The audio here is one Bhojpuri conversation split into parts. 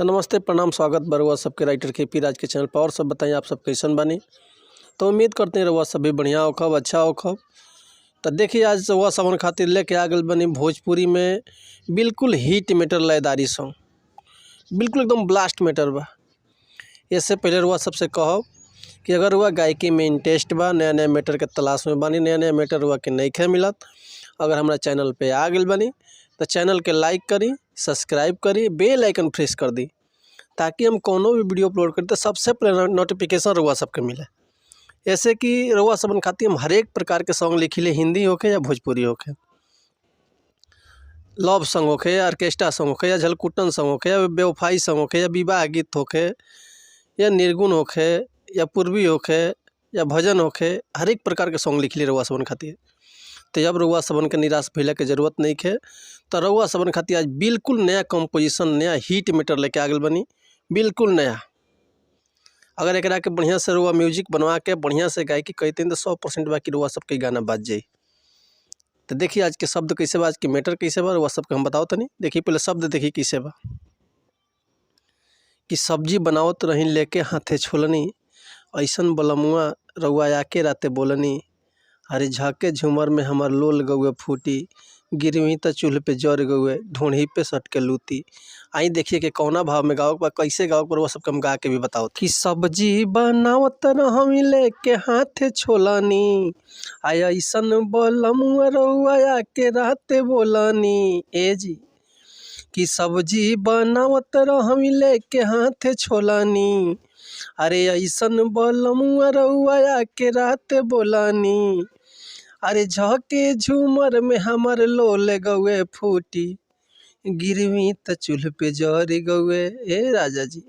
तो नमस्ते, प्रणाम, स्वागत बरुआ सबके राइटर के पी राज के चैनल पर। और सब बताइए, आप सब कैसन बानी? तो उम्मीद करते हैं रउआ सब भी बढ़िया होखब, अच्छा होखब। तो देखिए, आज रउआ सबन खातिर लेके आ गइल बनी भोजपुरी में बिल्कुल हिट मेटर लयदारी सॉन्ग, बिल्कुल एकदम ब्लास्ट मेटर बा। इससे पहले रउआ सबसे कहब कि अगर रउआ गायकी में इंटरेस्ट बा, नया नया मैटर के तलाश में बानी, नया नया मैटर रउआ के नइखे मिलत, अगर हमरा चैनल पे आ गइल बानी तो चैनल के लाइक करी, सब्सक्राइब करी, बेल आइकन प्रेस कर दी, ताकि हम कोनो भी वीडियो अपलोड करी तो सबसे पहले नोटिफिकेशन रउआ सबके मिले। ऐसे कि रउआ सबन खातिर हम हरेक प्रकार के सॉन्ग लिखिले, हिंदी होखे या भोजपुरी होखे, लव सॉन्ग होखे या ऑर्केस्ट्रा सॉन्ग होखे या झलकुटन सॉन्ग होखे या बेवफाई सॉन्ग होखे या विवाह गीत होखे या निर्गुण होखे या पूर्वी होखे या भजन होखे, हर एक प्रकार के सॉन्ग लिखले रउआ सबन खातिर। तो अब रउआ सबन के निराश भइला के जरूरत नहीं है। तो रउआ सबन खातिर आज बिल्कुल नया कंपोजिशन, नया हिट मीटर लेके आ गइल बनी, बिल्कुल नया। अगर एकरा के बढ़िया से रउआ म्यूजिक बनवा के बढ़िया से गायकी करते तो 100% बाकी रउआ सबके गाना बाज जाई। तो देखिए आज के शब्द कैसे बा, आज के मैटर कैसे बा, रउआ सबके हम बताओ तनी। देखिए पहले शब्द देखिए कैसे बा कि सब्जी बनावत रही लेके हाथे छोलनी, ऐसन बलमुआ रउआ आके राते बोलनी, अरे झके झूमर में हमर लोल गौए फूटी, गिरवी त चूल्ह पे जर गौए, ढोढ़ी पे सट के लूती। आई देखिए कि कौना भाव में गाओ बा, कैसे गाओ पर वो सबके हम गा के भी बताओ कि सब्जी बनावत रहमी लेके हाथे छोलनी, आय ऐसन बलमुआ रउआ आके राते बोलनी। ए जी कि सब्जी बनावत रहमी लेके हाथे छोलनी, अरे ऐसन बलमुआ रउआ आके रात बोलनी, अरे झके झूमर में हमर लोल गौए फूटी, गिरवी त चूल्ह पे जर गौए। ए राजा जी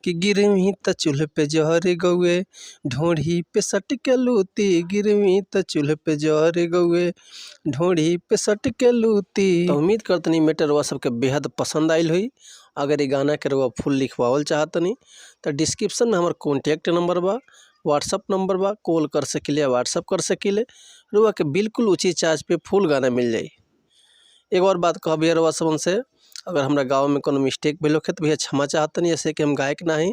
कि गिरवी त चूल्ह पे जर गौए, ढोढ़ी पे सट के लूती, गिरवी त चूल्ह पे जर गौए, ढोढ़ी पे सट के लूती। तो उम्मीद करतनी मैटर रउआ सबके बेहद पसंद आइल हुई। अगर ये गाना के रउआ फुल लिखवावल चाहतनी तो डिस्क्रिप्शन में हमार कॉन्टैक्ट नंबर बा, व्हाट्सअप नंबर बा, कॉल कर सकिले या व्हाट्सअप कर सकिले। रउआ के बिल्कुल उचित चार्ज पे फुल गाना मिल जाई। एगो और बात कहब भैया रउआ सबन से, अगर हमरा गाँव में कोनो मिस्टेक भेल होखे तो भैया क्षमा चाहतनी, ऐसे कि हम गायक ना हई,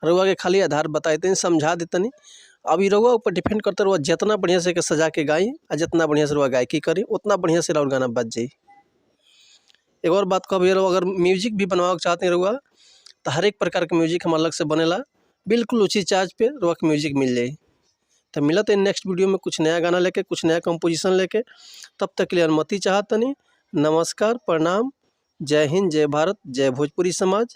रउआ के खाली आधार बताई, समझा देतनी। अब ई रउआ ऊपर डिपेंड करता, रउआ जितना बढ़िया से के सजा के गाई आ जितना बढ़िया से रउआ गायकी करी उतना बढ़िया से रउआ गाना बज जाई। एगो और बात कहब भैया, रउआ अगर म्यूजिक भी बनवावे के चाहते रउआ तो हर एक प्रकार के म्यूजिक हम अलग से बनेला, बिल्कुल उचित चार्ज पे रउआ के म्यूजिक मिल जाई। तो मिलत है नेक्स्ट वीडियो में कुछ नया गाना लेके, कुछ नया कंपोजिशन लेके। तब तक के लिए अनुमति चाहतनी। नमस्कार, प्रणाम, जय हिंद, जय भारत, जय भोजपुरी समाज।